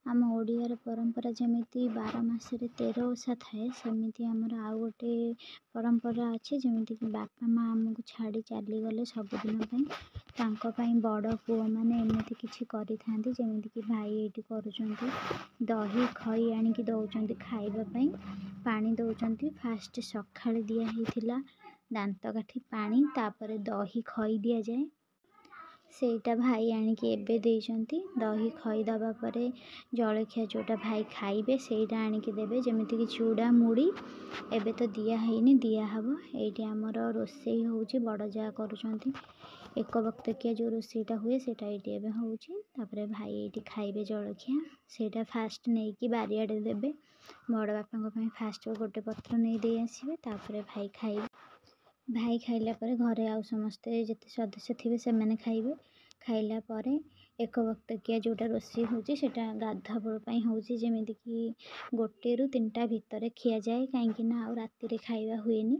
ଆମ ଓଡ଼ିଆର ପରମ୍ପରା ଯେମିତି 12 ମାସରେ 13 ଓଷା ଥାଏ, ସେମିତି ଆମର ଆଉ ଗୋଟେ ପରମ୍ପରା ଅଛି, ଯେମିତିକି ବାପା ମା' ଆମକୁ ଛାଡ଼ି ଚାଲିଗଲେ ସବୁଦିନ ପାଇଁ, ତାଙ୍କ ପାଇଁ ବଡ଼ ପୁଅମାନେ ଏମିତି କିଛି କରିଥାନ୍ତି। ଯେମିତିକି ଭାଇ ଏଇଠି କରୁଛନ୍ତି, ଦହି ଖଇ ଆଣିକି ଦେଉଛନ୍ତି ଖାଇବା ପାଇଁ, ପାଣି ଦେଉଛନ୍ତି। ଫାଷ୍ଟ ସକାଳେ ଦିଆ ହେଇଥିଲା ଦାନ୍ତକାଠି ପାଣି, ତାପରେ ଦହି ଖଇ ଦିଆଯାଏ। ସେଇଟା ଭାଇ ଆଣିକି ଏବେ ଦେଇଛନ୍ତି। ଦହି ଖଇ ଦେବା ପରେ ଜଳଖିଆ ଯେଉଁଟା ଭାଇ ଖାଇବେ ସେଇଟା ଆଣିକି ଦେବେ, ଯେମିତିକି ଚୁଡ଼ା ମୁଢ଼ି। ଏବେ ତ ଦିଆ ହେଇନି, ଦିଆହେବ। ଏଇଠି ଆମର ରୋଷେଇ ହେଉଛି, ବଡ଼ ଯାଆ କରୁଛନ୍ତି। ଏକ ବକ୍ତକିଆ ଯେଉଁ ରୋଷେଇଟା ହୁଏ ସେଇଟା ଏଇଠି ଏବେ ହେଉଛି। ତାପରେ ଭାଇ ଏଇଠି ଖାଇବେ ଜଳଖିଆ, ସେଇଟା ଫାଷ୍ଟ ନେଇକି ବାରିଆଡ଼େ ଦେବେ। ବଡ଼ ବାପାଙ୍କ ପାଇଁ ଫାଷ୍ଟ ଗୋଟେ ପତ୍ର ନେଇ ଦେଇ ଆସିବେ, ତାପରେ ଭାଇ ଖାଇବେ। ଭାଇ ଖାଇଲା ପରେ ଘରେ ଆଉ ସମସ୍ତେ ଯେତେ ସଦସ୍ୟ ଥିବେ ସେମାନେ ଖାଇବେ। ଖାଇଲା ପରେ ଏକ ବକ୍ତକିଆ ଯେଉଁଟା ରୋଷେଇ ହେଉଛି ସେଇଟା ଗାଧୁଆ ବେଳ ପାଇଁ ହେଉଛି, ଯେମିତିକି 1ରୁ 3ଟା ଭିତରେ ଖିଆଯାଏ, କାହିଁକିନା ଆଉ ରାତିରେ ଖାଇବା ହୁଏନି,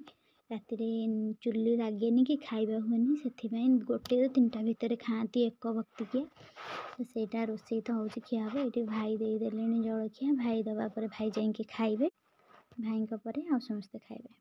ରାତିରେ ଚୁଲି ଲାଗେନି କି ଖାଇବା ହୁଏନି। ସେଥିପାଇଁ 1ରୁ 3ଟା ଭିତରେ ଖାଆନ୍ତି ଏକ ବକ୍ତିକିଆ। ତ ସେଇଟା ରୋଷେଇ ତ ହେଉଛି, ଖିଆ ହେବ। ଏଇଠି ଭାଇ ଦେଇଦେଲେଣି ଜଳଖିଆ। ଭାଇ ଦେବା ପରେ ଭାଇ ଯାଇକି ଖାଇବେ, ଭାଇଙ୍କ ପରେ ଆଉ ସମସ୍ତେ ଖାଇବେ।